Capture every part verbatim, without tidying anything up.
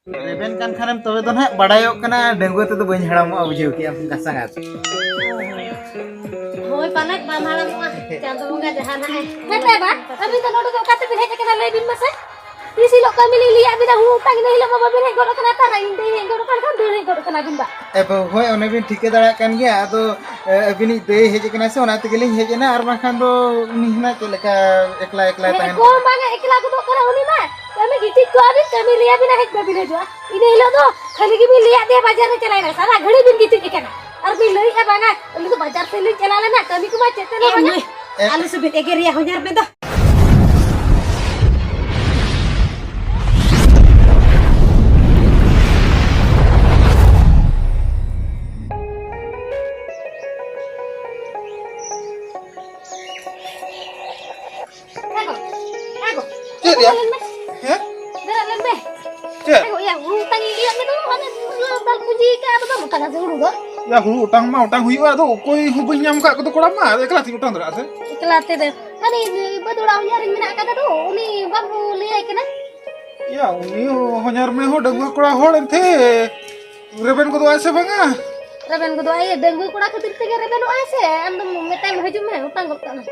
ᱨᱮᱵᱮᱱ ᱠᱟᱱ ᱠᱷᱟᱱᱮᱢ ᱛᱚᱵᱮ ᱫᱚ ᱱᱟᱦᱟᱜ ᱵᱟᱰᱟᱭᱚᱜ ᱠᱟᱱᱟ, ᱰᱟᱺᱜᱩᱣᱟᱹ ᱛᱮᱫᱚ ᱵᱟᱹᱧ ᱦᱟᱲᱟᱢᱚᱜᱼᱟ, ᱵᱩᱡᱷᱟᱹᱣ ᱠᱮᱜᱼᱟᱢ ᱜᱟᱥᱟᱝᱟᱛ᱾ ᱦᱳᱭ, ᱯᱟᱞᱮᱫ ᱵᱟᱢ ᱦᱟᱲᱟᱢᱚᱜᱼᱟ, ᱪᱟᱸᱫᱚ ᱵᱚᱸᱜᱟ ᱡᱟᱦᱟᱱᱟᱜ ᱮ᱾ ᱦᱮᱸ ᱛᱚ ᱵᱟ, ᱟᱹᱵᱤᱱ ᱫᱚ ᱱᱚᱰᱮ ᱫᱚ ᱚᱠᱟ ᱛᱮᱵᱤᱱ ᱦᱮᱡ ᱟᱠᱟᱱᱟ, ᱞᱟᱹᱭ ᱵᱤᱱ ᱢᱟᱥᱮ? ᱛᱤᱥ ᱦᱤᱞᱳᱜ ᱠᱟᱹᱢᱤ ᱞᱤᱧ ᱞᱟᱹᱭᱟᱫ ᱵᱤᱱᱟ, ᱦᱩᱲᱩ ᱚᱴᱟᱝ, ᱤᱱᱟᱹ ᱦᱤᱞᱳᱜ ᱢᱟ ᱵᱟᱵᱤᱱ ᱦᱮᱡ ᱜᱚᱫ ᱟᱠᱟᱱᱟ, ᱛᱟᱨᱟ ᱤᱧ ᱫᱚᱧ ᱦᱮᱡ ᱜᱚᱫ ᱟᱠᱟᱱ ᱠᱷᱟᱱ ᱫᱟᱹᱲ ᱦᱮᱡ ᱜᱚᱫ ᱟᱠᱟᱱᱟ ᱵᱤᱱ ᱵᱟ᱾ ᱮ ᱵᱟᱹᱵᱩ, ᱦᱳᱭ, ᱚᱱᱮ ᱵᱤᱱ ᱴᱷᱤᱠᱟᱹ ᱫᱟᱲᱮᱭᱟᱜ ᱠᱟᱱ ᱜᱮᱭᱟ, ᱟᱫᱚ, ᱮ, ᱟᱹᱵᱤᱱᱤᱡ ᱫᱟᱹᱭ ᱦᱮᱡ ᱟᱠᱟᱱᱟ ᱥᱮ, ᱚᱱᱟ ᱛᱮᱜᱮᱞᱤᱧ ᱦᱮᱡ ᱮᱱᱟ, ᱟᱨ ᱵᱟᱝᱠᱷᱟᱱ ᱫᱚ ᱩᱱᱤ ᱦᱮᱱᱟᱜ ᱪᱮᱫ ᱞᱮᱠᱟ ᱮᱠᱞᱟ ᱮᱠᱞᱟᱭ ᱦᱮᱸ, ᱛᱟᱦᱮᱱ ᱠᱚᱢ ᱠᱟᱱᱟ᱾ ᱵᱟᱝᱟ, ᱮᱠᱞᱟ ᱜᱚᱫᱚᱜ ᱠᱟᱱᱟ ᱩᱱᱤ ᱢᱟ᱾ ᱠᱟᱹᱢᱤ ᱜᱤᱛᱤᱡ ᱠᱚᱜᱼᱟ ᱵᱤᱱ, ᱠᱟᱹᱢᱤ ᱞᱟᱹᱭᱟ ᱵᱤᱱᱟ ᱦᱮᱡ ᱵᱟᱵᱤᱱ ᱦᱤᱡᱩᱜᱼᱟ᱾ ᱤᱱᱟᱹ ᱦᱤᱞᱳᱜ ᱫᱚ ᱠᱷᱟᱹᱞᱤ ᱜᱮᱵᱤᱱ ᱞᱟᱹᱭᱟᱫ ᱫᱮᱭᱟ ᱵᱟᱡᱟᱨ ᱮ ᱪᱟᱞᱟᱣ ᱮᱱᱟ, ᱥᱟᱨᱟ ᱜᱷᱟᱹᱲᱤ ᱵᱤᱱ ᱜᱤᱛᱤᱡ ᱟᱠᱟᱱᱟ᱾ ᱟᱨ ᱵᱤᱱ ᱞᱟᱹᱭᱮᱫᱼᱟ ᱵᱟᱝᱟ, ᱟᱹᱞᱤᱧ ᱫᱚ ᱵᱟᱡᱟᱨ ᱥᱮᱫ ᱞᱤᱧ ᱪᱟᱞᱟᱣ ᱞᱮᱱᱟ, ᱠᱟᱹᱢᱤ ᱠᱚᱢᱟ ᱪᱮᱫ ᱛᱮ ᱮ ᱵᱟᱝᱟ᱾ ᱢᱟᱹᱭ, ᱟᱞᱚ ᱥᱮ ᱵᱤᱱ ᱮᱜᱮᱨᱮᱭᱟ ᱦᱚᱧᱦᱟᱨ ᱢᱮ ᱫᱚ᱾ ᱦᱮᱸ ᱜᱚ, ᱦᱮᱸ ᱜᱚ᱾ ᱪᱮᱫ ᱭᱟ? ᱫᱮᱞᱟ ᱞᱮᱱ ᱢᱮ᱾ ᱦᱮᱸ? ᱫᱮᱞᱟ ᱞᱮᱱ ᱢᱮ᱾ ᱪᱮᱫ? ᱦᱮᱸ ᱜᱚ, ᱭᱟ, ᱦᱩᱲᱩ ᱚᱴᱟᱝ ᱤᱧ ᱞᱟᱹᱭᱟᱫ ᱢᱮ ᱫᱚ, ᱦᱟᱱᱮ ᱫᱟᱞ ᱯᱩᱸᱡᱤ ᱠᱟᱜ ᱟᱫᱚ ᱵᱟᱢ ᱚᱴᱟᱝᱟ ᱥᱮ ᱦᱩᱲᱩ ᱫᱚ? ᱭᱟ, ᱦᱩᱲᱩ ᱚᱴᱟᱝ ᱢᱟ ᱚᱴᱟᱝ ᱦᱩᱭᱩᱜᱼᱟ, ᱟᱫᱚ ᱚᱠᱚᱭ ᱦᱚᱸ ᱵᱟᱹᱧ ᱧᱟᱢ ᱟᱠᱟᱫ ᱠᱚᱫᱚ ᱠᱚᱲᱟ ᱢᱟ, ᱟᱫᱚ ᱮᱠᱞᱟ ᱛᱤᱧ ᱚᱴᱟᱝ ᱫᱟᱲᱮᱭᱟᱜᱼᱟ ᱥᱮ? ᱮᱠᱞᱟ ᱛᱮ ᱫᱚ᱾ ᱦᱟᱱᱮ ᱵᱟᱹᱫᱩᱲᱟ ᱦᱚᱧᱦᱟᱨᱤᱧ ᱢᱮᱱᱟᱜ ᱟᱠᱟᱫᱟ ᱫᱚ, ᱩᱱᱤ ᱵᱟᱢ ᱞᱟᱹᱭᱟᱭ ᱠᱟᱱᱟ? ᱭᱟ, ᱩᱱᱤ ᱦᱚᱧᱦᱟᱨ ᱢᱮ ᱦᱚᱸ ᱰᱟᱺᱜᱩᱣᱟᱹ ᱠᱚᱲᱟ ᱦᱚᱲ ᱮᱱᱛᱮ, ᱨᱮᱵᱮᱱ ᱜᱚᱫᱚᱜ ᱟᱭ ᱥᱮ ᱵᱟᱝᱟ? ᱨᱮᱵᱮᱱ ᱜᱚᱫᱚᱜ ᱟᱭ, ᱰᱟᱺᱜᱩᱣᱟᱹ ᱠᱚᱲᱟ ᱠᱷᱟᱹᱛᱤᱨ ᱛᱮᱜᱮ ᱨᱮᱵᱮᱱᱚᱜ ᱟᱭ ᱥᱮ, ᱟᱢ ᱫᱚ ᱢᱮᱛᱟᱭ ᱢᱮ, "ᱦᱤᱡᱩᱜ ᱢᱮ, ᱚᱴᱟᱝ ᱜᱚᱫ ᱠᱟᱜ ᱢᱮ᱾"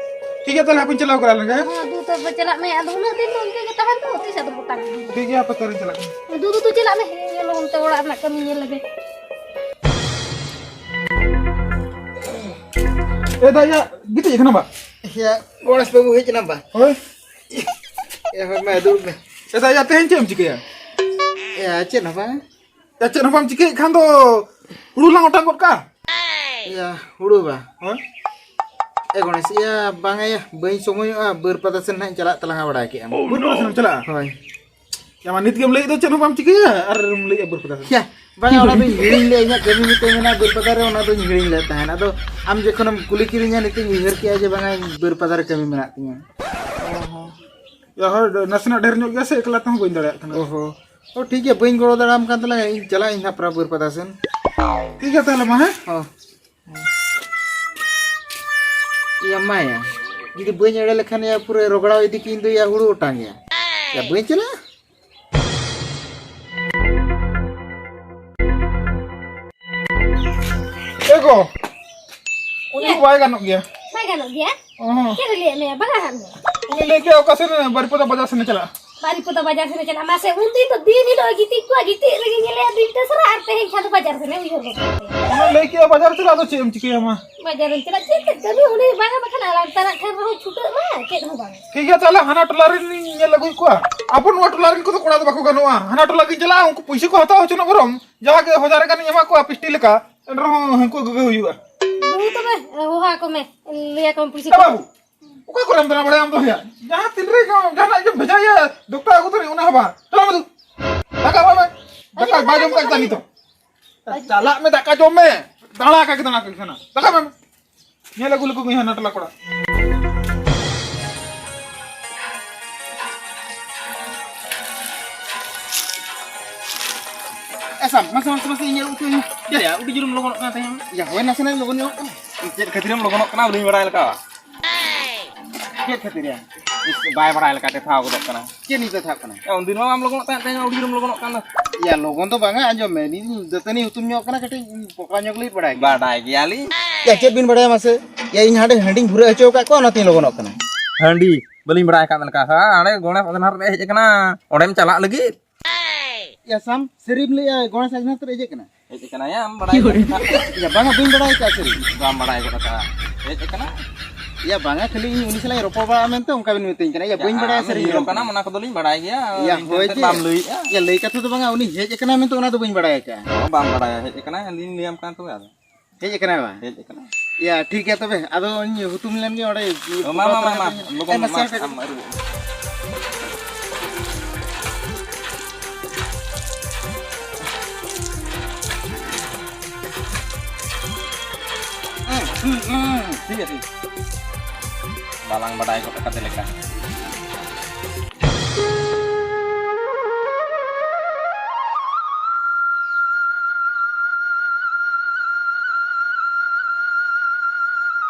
ᱴᱷᱤᱠ ᱜᱮᱭᱟ, ᱛᱟᱦᱞᱮ ᱦᱟᱯᱮᱧ ᱪᱟᱞᱟᱣ ᱜᱚᱫ ᱞᱮᱱ ᱜᱮ᱾ ᱦᱮᱸ, ᱫᱩ ᱛᱚᱵᱮ ᱪᱟᱞᱟᱜ ᱢᱮ, ᱟᱫᱚ ᱩᱱᱟᱹᱜ ᱫᱤᱱ ᱫᱚ ᱤᱱᱠᱟᱹ ᱜᱮ ᱛᱟᱦᱮᱱ ᱛᱚ, ᱛᱤᱥ ᱟᱫᱚᱢ ᱚᱴᱟᱝ? ᱴᱷᱤᱠ ᱜᱮᱭᱟ, ᱦᱟᱯᱮ ᱛᱟᱦᱞᱮᱧ ᱪᱟᱞᱟᱜ ᱠᱟᱱᱟ᱾ ᱫᱩ, ᱫᱩ, ᱫᱩ, ᱪᱟᱞᱟᱜ ᱢᱮ, ᱦᱮᱸ, ᱧᱮᱞ ᱚᱱᱛᱮ ᱚᱲᱟᱜ ᱨᱮᱱᱟᱜ ᱠᱟᱹᱢᱤ ᱧᱮᱞ ᱞᱮᱜᱮ᱾ ᱮ ᱫᱟ, ᱭᱟ, ᱜᱤᱛᱤᱡ ᱟᱠᱟᱱᱟ ᱵᱟ? ᱭᱟ, ᱜᱚᱬᱮᱥ ᱵᱟᱹᱵᱩ ᱦᱮᱡ ᱮᱱᱟᱢ ᱵᱟ? ᱦᱳᱭ᱾ ᱮ, ᱦᱳᱭ, ᱢᱟ, ᱫᱩᱲᱩᱵ ᱢᱮ᱾ ᱮ ᱫᱟ, ᱭᱟ, ᱛᱮᱦᱮᱧ ᱪᱮᱫ ᱮᱢ ᱪᱤᱠᱟᱹᱭᱟ? ᱭᱟ, ᱪᱮᱫ ᱦᱚᱸ ᱵᱟᱝ᱾ ᱭᱟ, ᱪᱮᱫ ᱦᱚᱸ ᱵᱟᱢ ᱪᱤᱠᱟᱹᱭᱮᱫ ᱠᱷᱟᱱ ᱫᱚ ᱦᱩᱲᱩ ᱞᱟᱝ ᱚᱴᱟᱝ ᱜᱚᱫ ᱠᱟᱜᱼᱟ᱾ ᱭᱟ, ᱦᱩᱲᱩ ᱵᱟ? ᱦᱳᱭ᱾ ᱮ ᱜᱚᱬᱮᱥ, ᱭᱟ, ᱵᱟᱝᱟ ᱭᱟ, ᱵᱟᱹᱧ ᱥᱚᱢᱚᱭᱚᱜᱼᱟ, ᱵᱟᱹᱨᱯᱟᱫᱟ ᱥᱮᱱ ᱱᱟᱦᱟᱜ ᱤᱧ ᱪᱟᱞᱟᱜ ᱛᱟᱞᱟᱝᱟ, ᱵᱟᱲᱟᱭ ᱠᱮᱜᱼᱟᱢ᱾ ᱵᱟᱹᱨᱯᱟᱫᱟ ᱥᱮᱱ ᱮᱢ ᱪᱟᱞᱟᱜᱼᱟ? ᱦᱳᱭ᱾ ᱭᱟ, ᱢᱟ ᱱᱤᱛ ᱜᱮᱢ ᱞᱟᱹᱭᱮᱫ ᱫᱚ ᱪᱮᱫ ᱦᱚᱸ ᱵᱟᱢ ᱪᱤᱠᱟᱹᱭᱟ ᱟᱨᱮᱢ ᱞᱟᱹᱭᱮᱫᱼᱟ ᱵᱟᱹᱨᱯᱟᱫᱟ ᱥᱮᱱ᱾ ᱭᱟ, ᱵᱟᱝᱟ, ᱚᱱᱟ ᱫᱚᱧ ᱦᱤᱲᱤᱧ ᱞᱮᱫᱼᱟ, ᱤᱧᱟᱹᱜ ᱠᱟᱹᱢᱤ ᱢᱤᱫᱴᱮᱱ ᱢᱮᱱᱟᱜᱼᱟ ᱵᱟᱹᱨᱯᱟᱫᱟ ᱨᱮ, ᱚᱱᱟ ᱫᱚᱧ ᱦᱤᱲᱤᱧ ᱞᱮᱫ ᱛᱟᱦᱮᱸᱫ᱾ ᱟᱫᱚ ᱟᱢ ᱡᱚᱠᱷᱚᱱᱮᱢ ᱠᱩᱞᱤ ᱠᱤᱫᱤᱧᱟ, ᱱᱤᱛᱚᱜ ᱤᱧ ᱩᱭᱦᱟᱹᱨ ᱠᱮᱜᱼᱟ ᱡᱮ ᱵᱟᱝᱟ, ᱵᱟᱹᱨᱯᱟᱫᱟ ᱨᱮ ᱠᱟᱹᱢᱤ ᱢᱮᱱᱟᱜ ᱛᱤᱧᱟᱹ᱾ ᱚ ᱦᱚᱸ᱾ ᱭᱟ, ᱦᱳᱭ, ᱱᱟᱥᱮᱱᱟᱜ ᱰᱷᱮᱨ ᱧᱚᱜ ᱜᱮᱭᱟ ᱥᱮ, ᱮᱠᱞᱟ ᱛᱮᱦᱚᱸ ᱵᱟᱹᱧ ᱫᱟᱲᱮᱭᱟᱜ ᱠᱟᱱᱟ᱾ ᱚ ᱦᱚᱸ᱾ ᱚ, ᱴᱷᱤᱠ ᱜᱮᱭᱟ, ᱵᱟᱹᱧ ᱜᱚᱲᱚ ᱫᱟᱲᱮᱭᱟᱢ ᱠᱟᱱ ᱛᱟᱞᱟᱝᱟ, ᱤᱧ ᱪᱟᱞᱟᱜ ᱟᱹᱧ ᱦᱟᱸᱜ ᱯᱨᱟᱭ ᱵᱟᱹᱨᱯᱟᱫᱟ ᱥᱮᱱ᱾ ᱴᱷᱤᱠ ᱜᱮᱭᱟ ᱛᱟᱦᱞᱮ ᱢᱟ, ᱦᱮᱸ? ᱦᱚᱸ᱾ ᱭᱟ ᱢᱟᱭᱟ, ᱡᱩᱫᱤ ᱵᱟᱹᱧ ᱮᱲᱮ ᱞᱮᱠᱷᱟᱱ ᱭᱟ ᱯᱩᱨᱟᱹ ᱨᱚᱜᱽᱲᱟᱣ ᱤᱫᱤ ᱠᱤᱧ ᱫᱚ ᱭᱟ ᱦᱩᱲᱩ ᱚᱴᱟᱝ ᱭᱟ᱾ ᱭᱟ ᱵᱟᱹᱧ ᱪᱟᱞᱟᱜᱼᱟ? ᱩᱱᱤ ᱵᱟᱭ ᱜᱟᱱᱚᱜ ᱜᱮᱭᱟ᱾ ᱵᱟᱭ ᱜᱟᱱᱚᱜ ᱜᱮᱭᱟ? ᱚᱦᱚᱸ᱾ ᱪᱮᱫ ᱮ ᱞᱟᱹᱭᱟᱫ ᱢᱮᱭᱟ? ᱵᱟᱝᱟ ᱦᱟᱸᱜ ᱢᱮ᱾ ᱩᱱᱤ ᱞᱟᱹᱭ ᱠᱮᱫᱟ ᱚᱠᱟ ᱥᱮᱫ ᱨᱮ ᱵᱟᱨᱤᱯᱟᱫᱟ ᱵᱟᱡᱟᱨ ᱥᱮᱱ ᱮ ᱪᱟᱞᱟᱜᱼᱟ᱾ ᱵᱟᱨᱤᱯᱟᱫᱟ ᱵᱟᱡᱟᱨ ᱥᱮᱱ ᱮ ᱪᱟᱞᱟᱜᱼᱟ? ᱢᱟᱥᱮ, ᱩᱱᱫᱤᱱ ᱫᱚ ᱫᱤᱱ ᱦᱤᱞᱳᱜ ᱮ ᱜᱤᱛᱤᱡ ᱠᱚᱜᱼᱟ, ᱜᱤᱛᱤᱡ ᱨᱮᱜᱮ ᱧᱮᱞᱮᱭᱟ ᱫᱤᱱ ᱛᱮ ᱥᱟᱨᱟ, ᱟᱨ ᱛᱮᱦᱮᱧ ᱠᱷᱟᱱ ᱫᱚ ᱵᱟᱡᱟᱨ ᱥᱮᱱ ᱮ ᱩᱭᱦᱟᱹᱨ ᱜᱚᱫ ᱠᱟᱜ ᱛᱟᱭᱟ᱾ ᱚᱱᱟ ᱞᱟᱹᱭ ᱠᱮᱫᱟ ᱵᱟᱡᱟᱨ ᱪᱟᱞᱟᱜ, ᱟᱫᱚ ᱪᱮᱫ ᱮᱢ ᱪᱤᱠᱟᱹᱭᱟ ᱢᱟ? ᱵᱟᱡᱟᱨ ᱮᱢ ᱪᱟᱞᱟᱜ, ᱪᱮᱫ ᱛᱮ ᱠᱟᱹᱢᱤ? ᱩᱱᱤ ᱵᱟᱝᱟ ᱵᱟᱠᱷᱟᱱ ᱟᱞᱟᱝ ᱛᱟᱨᱟᱜ ᱴᱷᱮᱱ ᱨᱮᱦᱚᱸ ᱪᱷᱩᱴᱟᱹᱜ ᱢᱟ, ᱪᱮᱫ ᱦᱚᱸ ᱵᱟᱝ᱾ ᱴᱷᱤᱠ ᱜᱮᱭᱟ, ᱛᱟᱦᱞᱮ ᱦᱟᱱᱟ ᱴᱚᱞᱟ ᱨᱮᱱ ᱤᱧ ᱧᱮᱞ ᱟᱹᱜᱩᱭᱮᱫ ᱠᱚᱣᱟ᱾ ᱟᱵᱚ ᱱᱚᱣᱟ ᱴᱚᱞᱟ ᱨᱮᱱ ᱠᱚᱫᱚ ᱠᱚᱲᱟ ᱫᱚ ᱵᱟᱠᱚ ᱜᱟᱱᱚᱜᱼᱟ᱾ ᱦᱟᱱᱟ ᱴᱚᱞᱟ ᱜᱤᱧ ᱪᱟᱞᱟᱜᱼᱟ, ᱩᱱᱠᱩ ᱯᱩᱭᱥᱟᱹ ᱠᱚ ᱦᱟᱛᱟᱣ ᱦᱚᱪᱚᱱᱟ ᱵᱚᱨᱚᱝ, ᱡᱟᱦᱟᱸ ᱜᱮ ᱦᱟᱡᱟᱨ ᱜᱟᱱᱤᱧ ᱮᱢᱟ ᱠᱚᱣᱟ ᱯᱤᱥᱴᱤ ᱞᱮᱠᱟ, ᱮᱱ ᱨᱮᱦᱚᱸ ᱦᱟᱹᱱᱠᱩ ᱟᱹᱜᱩ ᱜᱮ ᱦᱩᱭᱩᱜᱼᱟ᱾ ᱫᱩ ᱛᱚᱵᱮ, ᱦᱚᱦᱚ ᱟᱠᱚ ᱢᱮ, ᱞᱟᱹᱭ ᱟᱠᱚ ᱢᱮ ᱯᱩᱭᱥᱟᱹ ᱮ ᱠᱚ᱾ ᱵᱟᱹᱵᱩ, ᱚᱠᱟ ᱠᱚᱨᱮᱢ ᱫᱟᱬᱟ ᱵᱟᱲᱟᱭᱟ ᱟᱢ ᱫᱚ ᱭᱟ? ᱡᱟᱦᱟᱸ ᱛᱤᱱ ᱨᱮ ᱡᱟᱦᱟᱱᱟᱜ ᱜᱮᱢ ᱵᱷᱮᱡᱟᱭᱟ, ᱫᱚᱠᱛᱟ ᱟᱹᱜᱩ ᱛᱟᱹᱨᱤ, ᱚᱱᱟ ᱦᱚᱸ ᱵᱟᱝ᱾ ᱪᱟᱞᱟᱜ ᱢᱮ ᱫᱩ᱾ ᱫᱟᱠᱟ ᱮᱢᱟᱭ ᱢᱮ᱾ ᱫᱟᱠᱟ ᱵᱟᱭ ᱡᱚᱢ ᱠᱟᱜ ᱠᱟᱱ ᱱᱤᱛᱚᱜ᱾ ᱪᱟᱞᱟᱜ ᱢᱮ, ᱫᱟᱠᱟ ᱡᱚᱢ ᱢᱮ᱾ ᱫᱟᱬᱟ ᱟᱠᱟ ᱜᱮ ᱫᱟᱬᱟ ᱠᱟᱜ ᱠᱟᱱᱟ᱾ ᱫᱟᱠᱟ ᱮᱢᱟᱭ ᱢᱮ᱾ ᱧᱮᱞ ᱟᱹᱜᱩ ᱞᱮᱠᱚ ᱜᱮ ᱦᱟᱸᱜ ᱱᱟᱴᱞᱟ ᱠᱚᱲᱟ᱾ ᱮ ᱥᱟᱢ, ᱢᱟᱥᱮ, ᱢᱟᱥᱮ, ᱢᱟᱥᱮ, ᱤᱧᱟᱹᱜ ᱩᱛᱩ ᱤᱧ ᱪᱮᱫ ᱭᱟ? ᱟᱹᱰᱤ ᱡᱳᱨᱮᱢ ᱞᱚᱜᱚᱱᱚᱜ ᱠᱟᱱ ᱛᱟᱦᱮᱸᱫ᱾ ᱭᱟ, ᱦᱳᱭ, ᱱᱟᱥᱮᱱᱟᱜ ᱤᱧ ᱞᱚᱜᱚᱱ ᱧᱚᱜ ᱠᱟᱱᱟ᱾ ᱪᱮᱫ ᱠᱷᱟᱹᱛᱤᱨᱮᱢ ᱞᱚᱜᱚᱱᱚᱜ ᱠᱟᱱᱟ, ᱵᱟᱹᱧ ᱵᱟᱲᱟᱭ ᱞᱮᱠᱟ᱾ ᱪᱮᱫ ᱠᱷᱟᱹᱛᱤᱨ ᱭᱟ? ᱤᱥ, ᱵᱟᱭ ᱵᱟᱲᱟᱭ ᱞᱮᱠᱟᱛᱮ ᱴᱷᱟᱶ ᱜᱚᱫᱚᱜ ᱠᱟᱱᱟ᱾ ᱪᱮᱫ ᱱᱤᱛᱚᱜ ᱴᱷᱟᱶ ᱠᱟᱱᱟ? ᱭᱟ, ᱩᱱᱫᱤᱱ ᱢᱟ ᱵᱟᱢ ᱞᱚᱜᱚᱱᱚᱜ ᱛᱟᱦᱮᱸᱫ, ᱛᱮᱦᱮᱧ ᱟᱹᱰᱤ ᱡᱳᱨᱮᱢ ᱞᱚᱜᱚᱱᱚᱜ ᱠᱟᱱᱟ᱾ ᱭᱟ, ᱞᱚᱜᱚᱱ ᱫᱚ ᱵᱟᱝᱟ, ᱟᱸᱡᱚᱢ ᱢᱮ, ᱤᱧ ᱫᱟᱹᱛᱟᱹᱱᱤ ᱦᱩᱛᱩᱢ ᱧᱚᱜ ᱠᱟᱱᱟ, ᱠᱟᱹᱴᱤᱡ ᱯᱚᱠᱟ ᱧᱚᱜ ᱞᱤᱧ ᱵᱟᱲᱟᱭ ᱜᱮᱭᱟ᱾ ᱵᱟᱰᱟᱭ ᱜᱮᱭᱟᱞᱤᱧ᱾ ᱭᱟ, ᱪᱮᱫ ᱵᱤᱱ ᱵᱟᱲᱟᱭᱟ ᱢᱟᱥᱮ? ᱭᱟ, ᱤᱧ ᱦᱟᱸᱰᱮ ᱦᱟᱺᱰᱤᱧ ᱵᱷᱩᱨᱟᱹ ᱦᱚᱪᱚ ᱟᱠᱟᱫ ᱠᱚᱣᱟ, ᱚᱱᱟᱛᱤᱧ ᱞᱚᱜᱚᱱᱚᱜ ᱠᱟᱱᱟ᱾ ᱦᱟᱺᱰᱤ? ᱵᱟᱹᱞᱤᱧ ᱵᱟᱲᱟᱭ ᱟᱠᱟᱫ ᱢᱮᱱᱠᱷᱟᱱ, ᱦᱮᱸ, ᱦᱟᱸᱰᱮ ᱜᱚᱬᱮ ᱯᱟᱥᱱᱟᱨ ᱨᱮ ᱦᱮᱡ ᱟᱠᱟᱱᱟ, ᱚᱸᱰᱮᱢ ᱪᱟᱞᱟᱜ ᱞᱟᱹᱜᱤᱫ? ᱭᱟ ᱥᱟᱢ, ᱥᱟᱹᱨᱤᱢ ᱞᱟᱹᱭᱮᱜᱼᱟ, ᱜᱚᱬᱮᱥ ᱟᱡᱽᱱᱟᱛ ᱨᱮ ᱦᱮᱡ ᱟᱠᱟᱱᱟ? ᱦᱮᱡ ᱟᱠᱟᱱᱟᱭᱟ, ᱟᱢ ᱵᱟᱲᱟᱭ ᱜᱮᱭᱟ᱾ ᱭᱟ, ᱵᱟᱝᱟ, ᱵᱟᱹᱧ ᱵᱟᱲᱟᱭ ᱟᱠᱟᱫᱼᱟ ᱥᱟᱹᱨᱤ᱾ ᱵᱟᱢ ᱵᱟᱲᱟᱭ ᱜᱚᱫ ᱟᱠᱟᱫᱼᱟ, ᱦᱮᱡ ᱟᱠᱟᱱᱟ? ᱭᱟ, ᱵᱟᱝᱟ, ᱠᱷᱟᱹᱞᱤ ᱤᱧ ᱩᱱᱤ ᱥᱟᱞᱟᱜ ᱤᱧ ᱨᱚᱯᱚᱲ ᱵᱟᱲᱟᱜᱼᱟ ᱢᱮᱱᱛᱮ ᱚᱱᱠᱟ ᱵᱤᱱ ᱢᱤᱛᱟᱹᱧ ᱠᱟᱱᱟ᱾ ᱭᱟ, ᱵᱟᱹᱧ ᱵᱟᱲᱟᱭᱟ ᱟᱢ ᱥᱟᱹᱨᱤ ᱦᱤᱨᱳ ᱜᱮ᱾ ᱠᱟᱱᱟᱢ, ᱚᱱᱟ ᱠᱚᱫᱚᱞᱤᱧ ᱵᱟᱲᱟᱭ ᱜᱮᱭᱟ, ᱭᱟ, ᱤᱧ ᱦᱳᱭ ᱴᱷᱮᱱ ᱪᱮ? ᱵᱟᱢ ᱞᱟᱹᱭᱮᱜᱼᱟ᱾ ᱭᱟ, ᱞᱟᱹᱭ ᱠᱟᱛᱷᱟ ᱫᱚ ᱵᱟᱝᱟ, ᱩᱱᱤ ᱦᱮᱡ ᱟᱠᱟᱱᱟᱭ ᱢᱮᱱᱛᱮ ᱚᱱᱟ ᱫᱚ ᱵᱟᱹᱧ ᱵᱟᱲᱟᱭ ᱟᱠᱟᱫᱼᱟ᱾ ᱚ, ᱵᱟᱢ ᱵᱟᱲᱟᱭᱟ, ᱦᱮᱡ ᱟᱠᱟᱱᱟᱭ, ᱟᱹᱞᱤᱧ ᱞᱟᱹᱭᱟᱢ ᱠᱟᱱ ᱛᱚᱵᱮ ᱟᱫᱚ᱾ ᱦᱮᱡ ᱟᱠᱟᱱᱟᱭ ᱵᱟᱝ? ᱦᱮᱡ ᱟᱠᱟᱱᱟᱭ᱾ ᱭᱟ, ᱴᱷᱤᱠ ᱜᱮᱭᱟ ᱛᱚᱵᱮ, ᱟᱫᱚᱧ ᱦᱩᱛᱩᱢ ᱞᱮᱱ ᱜᱮ ᱚᱸᱰᱮ᱾ ᱚ, ᱢᱟ, ᱢᱟ, ᱢᱟ, ᱢᱟ, ᱞᱚᱜᱚᱱ ᱮ, ᱢᱟ, ᱢᱟᱥᱮ, ᱢᱟᱥᱮ᱾ ᱟᱢ ᱟᱹᱨᱩᱵᱚᱜ ᱢᱮ᱾ ᱦᱩᱸ, ᱦᱩᱸ, ᱦᱩᱸ, ᱴᱷᱤᱠ ᱜᱮᱭᱟ, ᱴᱷᱤᱠ ᱜᱮᱭᱟ᱾ ᱵᱟᱞᱟᱝ ᱵᱟᱰᱟᱭ ᱜᱚᱫ ᱟᱠᱟᱫᱮ ᱞᱮᱠᱟ᱾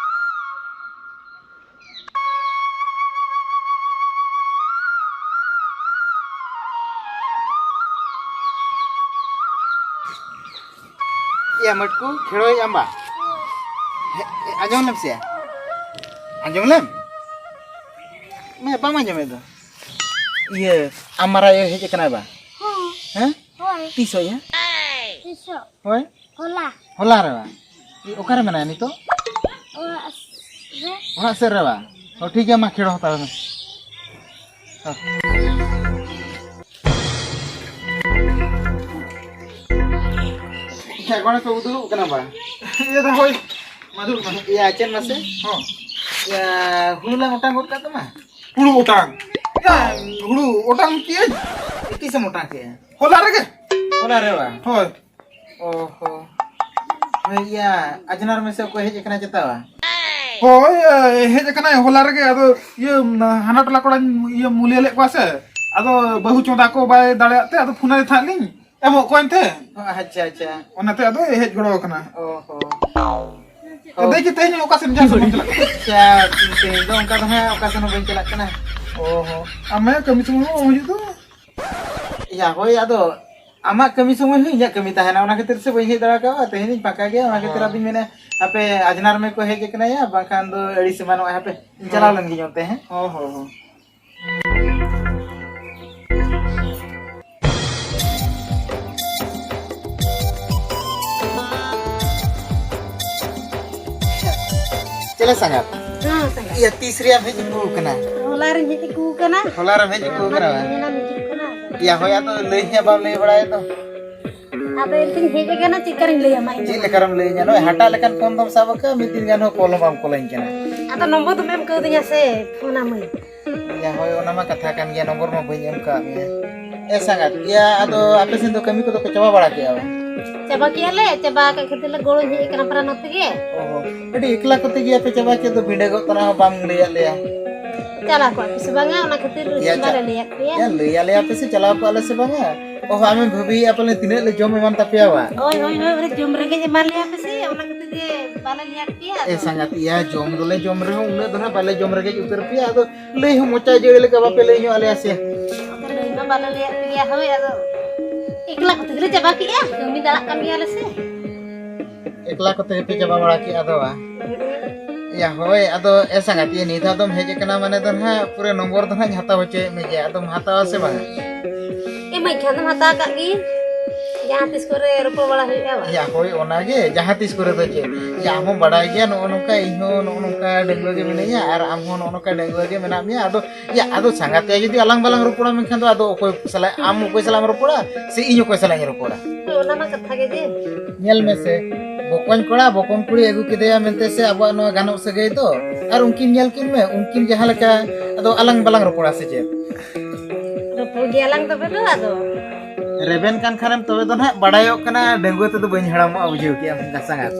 ᱭᱟ ᱢᱟᱹᱴᱠᱩ, ᱠᱷᱮᱲᱳᱭ ᱟᱢᱵᱟ᱾ ᱦᱮᱸ, ᱟᱸᱡᱚᱢ ᱞᱮᱢ ᱥᱮ᱾ ᱟᱸᱡᱚᱢ ᱞᱮᱢ? ᱢᱮ, ᱵᱟᱢ ᱟᱸᱡᱚᱢᱮᱫ ᱫᱚ? ᱤᱭᱟᱹ, ᱟᱢ ᱢᱟᱨᱟᱝ ᱟᱭᱳ ᱦᱮᱡ ᱟᱠᱟᱱᱟᱭ ᱵᱟ? ᱦᱮᱸ? ᱦᱮᱸ? ᱦᱳᱭ᱾ ᱛᱤᱥᱚᱜ ᱭᱟ? ᱛᱤᱥᱚᱜ? ᱦᱳᱭ᱾ ᱦᱚᱞᱟ᱾ ᱦᱚᱞᱟ ᱨᱮ ᱵᱟ? ᱤ, ᱚᱠᱟᱨᱮ ᱢᱮᱱᱟᱭᱟ ᱱᱤᱛᱚᱜ? ᱚᱲᱟᱜ ᱨᱮ᱾ ᱚᱲᱟᱜ ᱥᱮᱫ ᱨᱮ ᱵᱟ? ᱦᱚᱸ, ᱴᱷᱤᱠ ᱜᱮᱭᱟ, ᱢᱟ ᱠᱷᱮᱲᱚ ᱦᱟᱛᱟᱲ ᱢᱮ᱾ ᱦᱚᱸ᱾ ᱦᱮᱸ, ᱚᱠᱟᱨᱮ ᱯᱮ ᱩᱫᱩᱲᱩᱵ ᱠᱟᱱᱟ ᱵᱟ? ᱤᱭᱟᱹ ᱫᱚ ᱦᱳᱭ, ᱢᱟ ᱫᱩᱲᱩᱵ ᱢᱮ᱾ ᱤᱭᱟᱹ, ᱪᱮᱫ ᱢᱟᱥᱮ? ᱦᱚᱸ᱾ ᱤᱭᱟᱹ, ᱦᱩᱲᱩ ᱞᱟᱝ ᱚᱴᱟᱝ ᱜᱚᱫ ᱠᱟᱜ ᱛᱟᱢᱟ? ᱦᱩᱲᱩ ᱚᱴᱟᱝ? ᱤᱭᱟᱹ, ᱦᱩᱲᱩ ᱚᱴᱟᱝ ᱠᱮᱜᱼᱟᱹᱧ᱾ ᱛᱤᱥᱮᱢ ᱚᱴᱟᱝ ᱠᱮᱜᱼᱟ? ᱦᱚᱞᱟ ᱨᱮᱜᱮ᱾ ᱦᱚᱞᱟ ᱨᱮ ᱵᱟ? ᱦᱳᱭ᱾ ᱚ ᱦᱚ᱾ ᱦᱳᱭ, ᱤᱭᱟᱹ, ᱟᱡᱽᱱᱟᱨ ᱢᱮᱥᱮ ᱚᱠᱚᱭ ᱦᱮᱡ ᱟᱠᱟᱱᱟ ᱪᱮᱛᱟ ᱵᱟ? ᱦᱳᱭ, ᱮ, ᱦᱮᱡ ᱟᱠᱟᱱᱟᱭ ᱦᱚᱞᱟ ᱨᱮᱜᱮ᱾ ᱟᱫᱚ ᱤᱭᱟᱹ, ᱦᱟᱱᱟ ᱴᱚᱞᱟ ᱠᱚᱲᱟᱧ ᱤᱭᱟᱹ ᱢᱩᱞᱤᱭᱟᱹ ᱞᱮᱫ ᱠᱚᱣᱟ ᱥᱮ, ᱟᱫᱚ ᱵᱟᱹᱦᱩ ᱪᱚᱸᱫᱟ ᱠᱚ ᱵᱟᱭ ᱫᱟᱲᱮᱭᱟᱜ ᱛᱮ, ᱟᱫᱚ ᱯᱷᱳᱱᱟᱭ ᱛᱟᱦᱮᱸᱫ ᱞᱤᱧ, ᱮᱢᱚᱜ ᱠᱚᱣᱟᱧ ᱛᱮ᱾ ᱚ, ᱟᱪᱪᱷᱟ, ᱟᱪᱪᱷᱟ᱾ ᱚᱱᱟᱛᱮ ᱟᱫᱚ ᱦᱮᱡ ᱜᱚᱲᱚ ᱟᱠᱟᱱᱟ᱾ ᱚ ᱦᱚ᱾ ᱟᱫᱚ ᱠᱤ ᱛᱮᱦᱮᱧ ᱚᱠᱟ ᱥᱮᱱ ᱡᱟᱦᱟᱸ ᱥᱮᱫ ᱵᱟᱢ ᱪᱟᱞᱟᱜ ᱠᱟᱱᱟ? ᱟᱪᱪᱷᱟ, ᱛᱮᱦᱮᱧ ᱫᱚ ᱚᱱᱠᱟ ᱫᱚ ᱦᱟᱸᱜ ᱚᱠᱟ ᱥᱮᱱ ᱦᱚᱸ ᱵᱟᱹᱧ ᱪᱟᱞᱟᱜ ᱠᱟᱱᱟ᱾ ᱚ ᱦᱚ᱾ ᱟᱢ ᱢᱟ ᱠᱟᱹᱢᱤ ᱥᱚᱢᱚᱭ ᱦᱚᱸ ᱵᱟᱢ ᱦᱤᱡᱩᱜ ᱫᱚ᱾ ᱭᱟ, ᱦᱳᱭ, ᱟᱫᱚ ᱟᱢᱟᱜ ᱠᱟᱹᱢᱤ ᱥᱚᱢᱚᱭ ᱦᱚᱸ ᱤᱧᱟᱹᱜ ᱠᱟᱹᱢᱤ ᱛᱟᱦᱮᱱᱟ, ᱚᱱᱟ ᱠᱷᱟᱹᱛᱤᱨ ᱥᱮ ᱵᱟᱹᱧ ᱦᱮᱡ ᱫᱟᱲᱮ ᱠᱟᱣᱟ᱾ ᱛᱮᱦᱮᱧ ᱤᱧ ᱯᱷᱟᱸᱠᱟ ᱜᱮᱭᱟ, ᱚᱱᱟ ᱠᱷᱟᱹᱛᱤᱨ ᱦᱚᱸ᱾ ᱟᱫᱚᱧ ᱢᱮᱱᱟ, ᱦᱟᱯᱮ, ᱟᱡᱽᱱᱟᱨ ᱢᱮ ᱠᱚ ᱦᱮᱡ ᱟᱠᱟᱱᱟ ᱭᱟ, ᱵᱟᱝᱠᱷᱟᱱ ᱫᱚ ᱟᱹᱲᱤᱥ ᱮᱢᱟᱱᱚᱜᱼᱟᱭ᱾ ᱦᱟᱯᱮ, ᱤᱧ ᱪᱟᱞᱟᱣ ᱦᱚᱸ᱾ ᱞᱮᱱ ᱜᱤᱧ ᱚᱱᱛᱮ, ᱦᱮᱸ᱾ ᱦᱚᱸ, ᱦᱚᱸ, ᱦᱚᱸ᱾ ᱪᱮᱞᱮ ᱥᱟᱸᱜᱟᱛ? ᱦᱮᱸ, ᱥᱟᱸᱜᱟᱛ᱾ ᱤᱭᱟᱹ, ᱛᱤᱥ ᱨᱮᱭᱟᱜ ᱦᱮᱡ ᱟᱹᱜᱩ ᱠᱟᱱᱟ? ᱦᱚᱞᱟ ᱨᱤᱧ ᱦᱮᱡ ᱟᱹᱜᱩ ᱠᱟᱱᱟ᱾ ᱦᱚᱞᱟ ᱨᱮᱢ ᱦᱮᱡ ᱟᱹᱜᱩ ᱠᱟᱱᱟ ᱵᱟᱝ? ᱢᱮᱱᱟᱢ ᱦᱤᱡᱩᱜ ᱠᱟᱱᱟ᱾ ᱤᱭᱟᱹ, ᱦᱳᱭ, ᱟᱫᱚ ᱞᱟᱹᱭ ᱦᱮᱸ ᱵᱟᱢ ᱞᱟᱹᱭ ᱵᱟᱲᱟᱭᱮᱫ ᱫᱚ᱾ ᱟᱫᱚ ᱮᱱᱛᱮᱧ ᱦᱮᱡ ᱟᱠᱟᱱᱟ, ᱪᱮᱫ ᱠᱟᱨᱤᱧ ᱞᱟᱹᱭ ᱟᱢᱟ ᱤᱧ ᱪᱮᱫ ᱫᱚ? ᱞᱮᱠᱟᱨᱮᱢ ᱞᱟᱹᱭ ᱟᱹᱧᱟ? ᱱᱚᱜᱼᱚᱭ ᱦᱟᱴᱟᱜ ᱞᱮᱠᱟᱱ ᱯᱷᱳᱱ ᱫᱚᱢ ᱥᱟᱵ ᱟᱠᱟᱫᱼᱟ, ᱢᱤᱫ ᱫᱤᱱ ᱜᱟᱱ ᱦᱚᱸ ᱠᱚᱞ ᱦᱚᱸ ᱵᱟᱢ ᱠᱚᱞᱟᱹᱧ ᱠᱟᱱᱟ᱾ ᱟᱫᱚ ᱱᱚᱢᱵᱚᱨ ᱫᱚᱢ ᱮᱢ ᱠᱟᱹᱣᱫᱤᱧᱟ ᱥᱮ, ᱯᱷᱳᱱ ᱟᱢᱟᱹᱧ᱾ ᱤᱭᱟᱹ, ᱦᱳᱭ, ᱚᱱᱟ ᱢᱟ ᱠᱟᱛᱷᱟ ᱠᱟᱱ ᱜᱮᱭᱟ, ᱱᱚᱢᱵᱚᱨ ᱢᱟ ᱵᱟᱹᱧ ᱮᱢ ᱠᱟᱜ ᱢᱮᱭᱟ᱾ ᱮ ᱥᱟᱸᱜᱟᱛ, ᱤᱭᱟᱹ, ᱟᱫᱚ ᱟᱯᱮ ᱥᱮᱱ ᱫᱚ ᱠᱟᱹᱢᱤ ᱠᱚᱫᱚ ᱯᱮ ᱪᱟᱵᱟ ᱵᱟᱲᱟ ᱠᱮᱜᱼᱟ ᱵᱟᱝ? ᱪᱟᱵᱟ ᱠᱮᱜᱼᱟ ᱞᱮ, ᱪᱟᱵᱟ ᱟᱠᱟᱫ ᱠᱷᱟᱹᱛᱤᱨ ᱞᱮ ᱜᱚᱲᱚᱧ ᱦᱮᱡ ᱟᱠᱟᱱᱟ ᱯᱟᱨᱟ ᱱᱚᱛᱮ ᱜᱮ᱾ ᱚ ᱦᱚ, ᱟᱹᱰᱤ ᱮᱠᱞᱟ ᱠᱚᱛᱮ ᱜᱮ ᱟᱯᱮ ᱪᱟᱵᱟ ᱠᱮᱫ ᱫᱚ, ᱵᱷᱤᱸᱰᱟᱹ ᱜᱚᱜ ᱛᱟᱱᱟ ᱦᱚᱸ ᱵᱟᱢ ᱞᱟᱹᱭᱟᱫ ᱞᱮᱭᱟ᱾ ᱪᱟᱞᱟᱣ ᱠᱚᱜᱼᱟ ᱯᱮ ᱥᱮ ᱵᱟᱝᱟ, ᱚᱱᱟ ᱠᱷᱟᱹᱛᱤᱨ ᱤᱭᱟᱹ, ᱵᱟᱞᱮ ᱪᱟ-, ᱞᱟᱹᱭᱟᱫ ᱯᱮᱭᱟ᱾ ᱤᱭᱟᱹ, ᱞᱟᱹᱭ ᱟᱞᱮᱭᱟ ᱯᱮ ᱥᱮ ᱪᱟᱞᱟᱣ ᱠᱚᱜᱼᱟ ᱞᱮ ᱥᱮ ᱵᱟᱝᱟ? ᱚ ᱦᱚ, ᱟᱢᱮᱢ ᱵᱷᱟᱹᱵᱤᱭᱮᱫᱼᱟ ᱯᱟᱞᱮ ᱛᱤᱱᱟᱹᱜ ᱞᱮ ᱡᱚᱢ ᱮᱢᱟᱱ ᱛᱟᱯᱮᱭᱟ ᱵᱟ? ᱦᱳᱭ, ᱦᱳᱭ, ᱦᱳᱭ, ᱚᱱᱮ ᱡᱚᱢ ᱨᱮᱸᱜᱮᱡ ᱮᱢᱟᱱ ᱞᱮᱭᱟ ᱯᱮ ᱥᱮ, ᱚᱱᱟ ᱠᱷᱟᱹᱛᱤᱨ ᱜᱮ ᱵᱟᱞᱮ ᱞᱟᱹᱭᱟᱫ ᱯᱮᱭᱟ᱾ ᱮ ᱥᱟᱸᱜᱟᱛ ᱤᱭᱟᱹ, ᱡᱚᱢ ᱫᱚᱞᱮ ᱡᱚᱢ ᱨᱮᱦᱚᱸ ᱩᱱᱟᱹᱜ ᱫᱚ ᱱᱟᱦᱟᱜ ᱵᱟᱞᱮ ᱡᱚᱢ ᱨᱮᱸᱜᱮᱡ ᱩᱛᱟᱹᱨ ᱯᱮᱭᱟ, ᱟᱫᱚ ᱞᱟᱹᱭ ᱦᱚᱸ ᱢᱚᱪᱟ ᱡᱟᱹᱲᱤ ᱞᱮᱠᱟ ᱵᱟᱯᱮ ᱞᱟᱹᱭ ᱧᱚᱜ ᱟᱞᱮᱭᱟ ᱥᱮ᱾ ᱟᱫᱚ ᱞᱟᱹᱭ ᱢᱟ ᱵᱟᱞᱮ ᱞᱟᱹᱭᱟᱫ ᱯᱮᱭᱟ, ᱦᱳᱭ, ᱟᱫᱚ ᱮᱠᱞᱟ ᱠᱚᱛᱮ ᱜᱮᱞᱮ ᱪᱟᱵᱟ ᱠᱮᱜᱼᱟ, ᱠᱟᱹᱢᱤ ᱫᱟᱲᱟᱜ ᱠᱟᱱ ᱜᱮᱭᱟᱞᱮ ᱥᱮ᱾ ᱮᱠᱞᱟ ᱠᱚᱛᱮ ᱜᱮᱯᱮ ᱪᱟᱵᱟ ᱵᱟᱲᱟ ᱠᱮᱜᱼᱟ ᱫᱚ ᱵᱟᱝ? ᱭᱟ ᱦᱳᱭ, ᱟᱫᱚ ᱮ ᱥᱟᱸᱜᱟᱛᱤᱭᱟᱹ, ᱱᱤᱛ ᱟᱫᱚᱢ ᱦᱮᱡ ᱟᱠᱟᱱᱟ ᱢᱟᱱᱮ ᱫᱚ ᱱᱟᱦᱟᱜ ᱯᱩᱨᱟᱹ ᱱᱚᱢᱵᱚᱨ ᱫᱚ ᱱᱟᱦᱟᱜ ᱤᱧ ᱦᱟᱛᱟᱣ ᱦᱚᱪᱚᱭᱮᱫ ᱢᱮ ᱜᱮᱭᱟ᱾ ᱟᱫᱚᱢ ᱦᱟᱛᱟᱣᱟ ᱥᱮ ᱵᱟᱝ? ᱮᱢᱟᱹᱧ ᱠᱷᱟᱱ ᱫᱚᱢ ᱦᱟᱛᱟᱣ ᱠᱟᱜ ᱜᱮ, ᱡᱟᱦᱟᱸ ᱛᱤᱥ ᱠᱚᱨᱮ ᱨᱚᱯᱚᱲ ᱵᱟᱲᱟ ᱦᱩᱭᱩᱜᱼᱟ ᱵᱟᱝ? ᱭᱟ ᱦᱳᱭ, ᱚᱱᱟᱜᱮ, ᱡᱟᱦᱟᱸ ᱛᱤᱥ ᱠᱚᱨᱮ ᱫᱚ ᱪᱮᱫ? ᱭᱟ, ᱟᱢ ᱦᱚᱸ ᱵᱟᱲᱟᱭ ᱜᱮᱭᱟ, ᱱᱚᱜᱼᱚ ᱱᱚᱝᱠᱟ ᱤᱧ ᱦᱚᱸ ᱱᱚᱜᱼᱚ ᱱᱚᱝᱠᱟ ᱰᱟᱺᱜᱩᱣᱟᱹ ᱜᱮ ᱢᱤᱱᱟᱹᱧᱟ ᱟᱨ ᱟᱢ ᱦᱚᱸ ᱱᱚᱜᱼᱚ ᱱᱚᱝᱠᱟ ᱰᱟᱺᱜᱩᱣᱟᱹ ᱜᱮ ᱢᱮᱱᱟᱜ ᱢᱮᱭᱟ᱾ ᱟᱫᱚ ᱭᱟ, ᱟᱫᱚ ᱥᱟᱸᱜᱟᱛᱮ ᱡᱩᱫᱤ ᱟᱞᱟᱝ ᱵᱟᱞᱟᱝ ᱨᱚᱯᱚᱲᱟ, ᱢᱮᱱᱠᱷᱟᱱ ᱫᱚ ᱟᱫᱚ ᱚᱠᱚᱭ ᱥᱟᱞᱟᱜ, ᱟᱢ ᱚᱠᱚᱭ ᱥᱟᱞᱟᱜ ᱮᱢ ᱨᱚᱯᱚᱲᱟ ᱥᱮ ᱤᱧ ᱚᱠᱚᱭ ᱥᱟᱞᱟᱜ ᱤᱧ ᱨᱚᱯᱚᱲᱟ? ᱦᱳᱭ, ᱚᱱᱟ ᱢᱟ ᱠᱟᱛᱷᱟ ᱜᱮ ᱡᱮ᱾ ᱧᱮᱞ ᱢᱮᱥᱮ, ᱵᱚᱠᱚᱧ ᱠᱚᱲᱟ, ᱵᱚᱠᱚᱧ ᱠᱩᱲᱤ ᱟᱹᱜᱩ ᱠᱮᱫᱮᱭᱟ ᱢᱮᱱᱛᱮ ᱥᱮ ᱟᱵᱚᱣᱟᱜ ᱱᱚᱣᱟ ᱜᱟᱱᱚᱜ ᱥᱟᱹᱜᱟᱹᱭ ᱫᱚ, ᱟᱨ ᱩᱱᱠᱤᱱ ᱧᱮᱞ ᱠᱤᱱ ᱢᱮ, ᱩᱱᱠᱤᱱ ᱡᱟᱦᱟᱸ ᱞᱮᱠᱟ, ᱟᱫᱚ ᱟᱞᱟᱝ ᱵᱟᱞᱟᱝ ᱨᱚᱯᱚᱲᱟ ᱥᱮ ᱪᱮᱫ? ᱨᱚᱯᱚᱲ ᱜᱮᱭᱟᱞᱟᱝ ᱛᱚᱵᱮ ᱫᱚ ᱟᱫᱚ᱾ ᱨᱮᱵᱮᱱ ᱠᱟᱱ ᱠᱷᱟᱱᱮᱢ ᱛᱚᱵᱮ ᱫᱚ ᱱᱟᱦᱟᱜ ᱵᱟᱰᱟᱭᱚᱜ ᱠᱟᱱᱟ, ᱰᱟᱺᱜᱩᱣᱟᱹ ᱛᱮᱫᱚ ᱵᱟᱹᱧ ᱦᱟᱲᱟᱢᱚᱜᱼᱟ, ᱵᱩᱡᱷᱟᱹᱣ ᱠᱮᱜᱼᱟᱢ ᱫᱟᱥᱟᱸᱜᱟᱛ᱾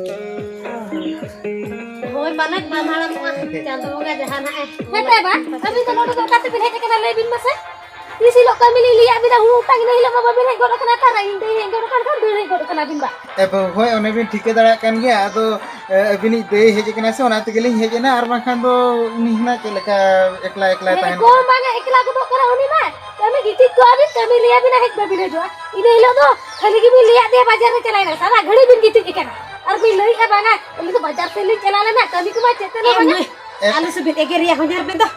ᱦᱳᱭ, ᱯᱟᱞᱮᱫ ᱵᱟᱢ ᱦᱟᱲᱟᱢᱚᱜᱼᱟ, ᱪᱟᱸᱫᱚ ᱵᱚᱸᱜᱟ ᱡᱟᱦᱟᱱᱟᱜ ᱮ ᱦᱮᱸ ᱛᱚ ᱵᱟ, ᱟᱹᱵᱤᱱ ᱫᱚ ᱱᱚᱰᱮ ᱫᱚ ᱚᱠᱟ ᱛᱮᱵᱤᱱ ᱦᱮᱡ ᱟᱠᱟᱱᱟ, ᱞᱟᱹᱭ ᱵᱤᱱ ᱢᱟᱥᱮ? ᱛᱤᱥ ᱦᱤᱞᱳᱜ ᱠᱟᱹᱢᱤ ᱞᱤᱧ ᱞᱟᱹᱭᱟᱫ ᱵᱤᱱᱟ, ᱦᱩᱲᱩ ᱚᱴᱟᱜ ᱤᱱᱟᱹ ᱦᱤᱞᱳᱜ ᱢᱟ ᱵᱟᱹᱵᱤᱱ ᱦᱮᱡ ᱜᱚᱫ ᱟᱠᱟᱱᱟ, ᱚᱠᱟᱨᱮ ᱤᱧ ᱫᱚᱧ ᱦᱮᱡ ᱜᱚᱫ ᱟᱠᱟᱱᱟ, ᱟᱹᱵᱤᱱ ᱵᱟ? ᱮ ᱵᱟᱹᱵᱩ, ᱦᱳᱭ, ᱚᱱᱮ ᱵᱤᱱ ᱴᱷᱤᱠᱟᱹ ᱫᱟᱲᱮᱭᱟᱜ ᱠᱟᱱ ᱜᱮᱭᱟ, ᱟᱫᱚ, ᱮ, ᱟᱹᱵᱤᱱᱤᱡ ᱫᱟᱹᱭ ᱦᱮᱡ ᱟᱠᱟᱱᱟ ᱥᱮ, ᱚᱱᱟ ᱛᱮᱜᱮᱞᱤᱧ ᱦᱮᱡ ᱮᱱᱟ, ᱟᱨ ᱵᱟᱝᱠᱷᱟᱱ ᱫᱚ ᱩᱱᱤ ᱦᱩᱱᱟᱹᱜ ᱪᱮᱫ ᱞᱮᱠᱟ ᱮᱠᱞᱟ ᱮᱠᱞᱟᱭ ᱦᱮᱸ, ᱛᱟᱦᱮᱱ ᱠᱚᱢ ᱠᱟᱱᱟ᱾ ᱵᱟᱝᱟ, ᱮᱠᱞᱟ ᱜᱚᱫᱚᱜ ᱠᱟᱱᱟ ᱩᱱᱤ ᱢᱟ᱾ ᱠᱟᱹᱢᱤ ᱜᱤᱛᱤᱡ ᱠᱚᱜᱼᱟ ᱵᱤᱱ, ᱠᱟᱹᱢᱤ ᱞᱟᱹᱭᱟ ᱵᱤᱱᱟ, ᱦᱮᱡ ᱵᱟᱵᱤᱱ ᱦᱤᱡᱩᱜᱼᱟ᱾ ᱤᱱᱟᱹ ᱦᱤᱞᱳᱜ ᱫᱚ ᱠᱷᱟᱹᱞᱤ ᱜᱮᱵᱤᱱ ᱞᱟᱹᱭᱟᱫ ᱫᱮᱭᱟ, ᱵᱟᱡᱟᱨ ᱨᱮ ᱪᱟᱞᱟᱣ ᱮᱱᱟ, ᱥᱟᱨᱟ ᱜᱷᱟᱹᱲᱤ ᱵᱤᱱ ᱜᱤᱛᱤᱡ ᱟᱠᱟᱱᱟ᱾ ᱟᱨ ᱵᱤᱱ ᱞᱟᱹᱭᱮᱫᱼᱟ, "ᱵᱟᱝᱟ, ᱟᱹᱞᱤᱧ ᱫᱚ ᱵᱟᱡᱟᱨ ᱥᱮᱫ ᱞᱤᱧ ᱪᱟᱞᱟᱣ ᱞᱮᱱᱟ, ᱠᱟᱹᱢᱤ ᱠᱚᱢᱟ ᱪᱮᱫ ᱛᱮ ᱦᱚᱸ ᱵᱟᱝᱟ?" ᱮ- ᱟᱞᱮ ᱥᱮᱫ ᱵᱤᱱ ᱮᱜᱮᱨᱮᱭᱟ, ᱦᱚᱧᱦᱟᱨ ᱵᱤᱱ ᱫᱚ᱾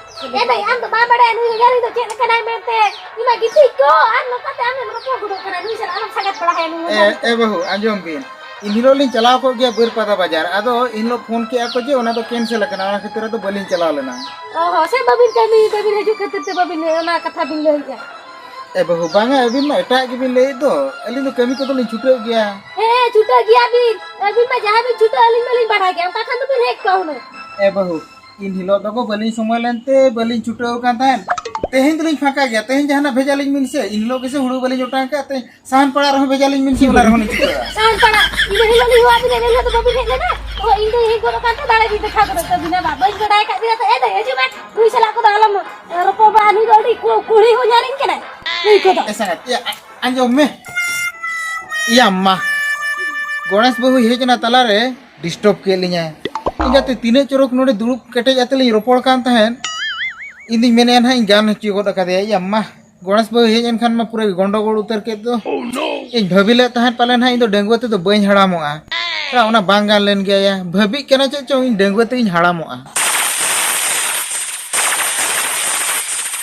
ᱮ ᱫᱟᱹᱭ, ᱟᱢ ᱫᱚ ᱵᱟᱢ ᱵᱟᱲᱟᱭᱟ ᱱᱩᱭ ᱦᱚᱧᱦᱟᱨᱤᱧ ᱫᱚ ᱪᱮᱫ ᱞᱮᱠᱟᱱᱟᱭ ᱢᱮᱱᱛᱮ᱾ ᱤᱧ ᱢᱟ ᱜᱤᱛᱤᱡ ᱠᱚ, ᱟᱨ ᱱᱚᱝᱠᱟᱛᱮ ᱟᱢᱮᱢ ᱨᱚᱯᱚᱲ ᱜᱚᱫᱚᱜ ᱠᱟᱱᱟ, ᱱᱩᱭ ᱥᱟᱞᱟᱜ ᱟᱞᱚᱢ ᱥᱟᱸᱜᱟᱛ ᱵᱟᱲᱟᱭᱟ, ᱱᱩᱭ ᱮ, ᱦᱚᱧᱦᱟᱨᱤᱧ ᱮ ᱫᱚ᱾ ᱵᱟᱹᱦᱩ, ᱟᱸᱡᱚᱢ ᱵᱤᱱ, ᱤᱱ ᱦᱤᱞᱳᱜ ᱞᱤᱧ ᱪᱟᱞᱟᱣ ᱠᱚᱜ ᱜᱮᱭᱟ ᱵᱟᱹᱨᱯᱟᱫᱟ ᱵᱟᱡᱟᱨ, ᱟᱫᱚ ᱤᱱ ᱦᱤᱞᱳᱜ ᱯᱷᱳᱱ ᱠᱮᱜᱼᱟ ᱠᱚ ᱡᱮ ᱚᱱᱟ ᱫᱚ ᱠᱮᱱᱥᱮᱞ ᱟᱠᱟᱱᱟ, ᱚᱱᱟ ᱠᱷᱟᱹᱛᱤᱨ ᱟᱫᱚ ᱵᱟᱹᱞᱤᱧ ᱪᱟᱞᱟᱣ ᱞᱮᱱᱟ᱾ ᱚ ᱦᱚᱸ, ᱥᱮ ᱵᱟᱹᱵᱤᱱ ᱠᱟᱹᱢᱤ, ᱵᱟᱹᱵᱤᱱ ᱦᱤᱡᱩᱜ ᱠᱷᱟᱹᱛᱤᱨ ᱛᱮ ᱵᱟᱹᱵᱤᱱ ᱚᱱᱟ ᱠᱟᱛᱷᱟ ᱵᱤᱱ ᱞᱟᱹᱭᱮᱫᱼᱟ᱾ ᱮ ᱵᱟᱹᱦᱩ, ᱵᱟᱝᱟ, ᱟᱹᱵᱤᱱ ᱢᱟ ᱮᱴᱟᱜ ᱜᱮᱵᱤᱱ ᱞᱟᱹᱭᱮᱫ ᱫᱚ, ᱟᱹᱞᱤᱧ ᱫᱚ ᱠᱟᱹᱢᱤ ᱠᱚᱫᱚ ᱞᱤᱧ ᱪᱷᱩᱴᱟᱹᱜ ᱜᱮᱭᱟ᱾ ᱦᱮᱸ, ᱦᱮᱸ, ᱪᱷᱩᱴᱟᱹᱜ ᱜᱮᱭᱟ ᱵᱤᱱ, ᱟᱹᱵᱤᱱ ᱢᱟ ᱡᱟᱦᱟᱸ ᱵᱤᱱ ᱪᱷᱩᱴᱟᱹᱜᱼᱟ, ᱟᱹᱞᱤᱧ ᱢᱟᱞᱤᱧ ᱵᱟᱲᱟᱭ ᱜᱮᱭᱟ, ᱚᱱᱠᱟ ᱠᱷᱟᱱ ᱫᱚᱵᱤᱱ ᱦᱮᱡ ᱠᱚᱜᱼᱟ ᱦᱩᱱᱟᱹᱝ᱾ ᱮ ᱵᱟᱹᱦᱩ, ᱤᱱ ᱦᱤᱞᱳᱜ ᱫᱚ ᱵᱟᱹᱞᱤᱧ ᱥᱚᱢᱚᱭ ᱞᱮᱱᱛᱮ ᱵᱟᱹᱞᱤᱧ ᱪᱷᱩᱴᱟᱹᱣ ᱟᱠᱟᱱ ᱛᱟᱦᱮᱸᱫ᱾ ᱛᱮᱦᱮᱧ ᱫᱚᱞᱤᱧ ᱯᱷᱟᱸᱠᱟ ᱜᱮᱭᱟ, ᱛᱮᱦᱮᱧ ᱡᱟᱦᱟᱱᱟᱜ ᱵᱷᱮᱡᱟ ᱞᱤᱧ ᱵᱤᱱ ᱥᱮ, ᱤᱱ ᱦᱤᱞᱳᱜ ᱜᱮᱥᱮ ᱦᱩᱲᱩ ᱵᱟᱹᱞᱤᱧ ᱚᱴᱟᱝ ᱠᱟᱜ, ᱛᱮᱦᱮᱧ ᱥᱟᱦᱟᱱ ᱯᱟᱲᱟᱜ ᱨᱮᱦᱚᱸ ᱵᱷᱮᱡᱟ ᱞᱤᱧ ᱵᱤᱱ ᱥᱮ, ᱚᱱᱟ ᱨᱮᱦᱚᱸ ᱞᱤᱧ ᱪᱷᱩᱴᱟᱹᱜᱼᱟ᱾ ᱥᱟᱦᱟᱱ ᱯᱟᱲᱟᱜ, ᱤᱱᱟᱹ ᱦᱤᱞᱳᱜ ᱞᱤᱧ ᱦᱚᱦᱚᱣᱟᱫ ᱵᱤᱱᱟ, ᱤᱱᱟᱹ ᱦᱤᱞᱳᱜ ᱫᱚ ᱵᱟᱹᱵᱤᱱ ᱦᱮᱡ ᱞᱮᱱᱟ᱾ ᱚ, ᱤᱧ ᱫᱚ ᱦᱮᱡ ᱜᱚᱫ ᱟᱠᱟᱱ ᱛᱮ ᱫᱟᱲᱮ ᱜᱤᱧ ᱫᱮᱠᱷᱟᱣ ᱜᱚᱫ ᱛᱟᱹᱵᱤᱱᱟ, ᱵᱟ, ᱵᱟᱹᱧ ᱵᱟᱰᱟᱭ ᱟᱠᱟᱫ ᱵᱤᱱᱟ ᱛᱚ᱾ ᱮ ᱫᱟᱹᱭ, ᱦᱤᱡᱩᱜ ᱢᱮ, ᱱᱩᱭ ᱥᱟᱞᱟᱜ ᱠᱚᱫᱚ ᱟᱞᱚᱢ ᱨᱚᱯᱚᱲ ᱵᱟᱲᱟ, ᱱᱩᱭ ᱫᱚ ᱟᱹᱰᱤ ᱠᱩ-, ᱠᱩᱲᱤ ᱦᱚᱸ ᱧᱟᱨᱤᱧ ᱠᱟᱱᱟᱭ, ᱱᱩᱭ ᱠᱚᱫᱚ᱾ ᱮ ᱥᱟᱸᱜᱟᱛ, ᱮ, ᱟ-, ᱟᱸᱡᱚᱢ ᱢᱮ᱾ ᱤᱭᱟ ᱢᱟ, ᱜᱚᱬᱮᱥ ᱵᱟᱹᱦᱩᱭ ᱦᱮᱡ ᱮᱱᱟ ᱛᱟᱞᱟᱨᱮ, ᱰᱤᱥᱴᱟᱵᱽ ᱠᱮᱫ ᱞᱤᱧᱟᱭ᱾ ᱤᱧ ᱡᱟᱛᱮ ᱛᱤᱱᱟᱹᱜ ᱪᱚᱨᱚᱠ ᱱᱚᱰᱮ ᱫᱩᱲᱩᱵ ᱠᱮᱴᱮᱡ ᱟᱛᱮ ᱞᱤᱧ ᱨᱚᱯᱚᱲ ᱠᱟᱱ ᱛᱟᱦᱮᱸᱫ, ᱤᱧ ᱫᱩᱧ ᱢᱮᱱᱮᱫᱼᱟ ᱱᱟᱦᱟᱜ ᱤᱧ ᱜᱟᱱ ᱦᱚᱪᱚ ᱜᱚᱫ ᱟᱠᱟᱫᱮᱭᱟ᱾ ᱤᱭᱟ ᱢᱟ, ᱜᱚᱬᱮᱥ ᱵᱟᱹᱦᱩᱭ ᱦᱮᱡ ᱮᱱᱠᱷᱟᱱ ᱢᱟ ᱯᱩᱨᱟᱹ ᱜᱚᱱᱰᱚᱜᱳᱲ ᱩᱛᱟᱹᱨ ᱠᱮᱫ ᱫᱚ᱾ ᱤᱧ ᱵᱷᱟᱹᱵᱤ ᱞᱮᱫ ᱛᱟᱦᱮᱸᱫ ᱯᱟᱞᱮ ᱱᱟᱦᱟᱜ ᱤᱧ ᱫᱚ ᱰᱟᱺᱜᱩᱣᱟᱹ ᱛᱮᱫᱚ ᱵᱟᱹᱧ ᱦᱟᱲᱟᱢᱚᱜᱼᱟ᱾ ᱚᱱᱟ ᱵᱟᱝ ᱜᱟᱱ ᱞᱮᱱ ᱜᱮᱭᱟ᱾ ᱵᱷᱟᱹᱵᱤᱜ ᱠᱟᱱᱟ ᱪᱮᱫ ᱪᱚᱝ, ᱤᱧ ᱰᱟᱺᱜᱩᱣᱟᱹ ᱛᱮᱜᱤᱧ ᱦᱟᱲᱟᱢᱚᱜᱼᱟ᱾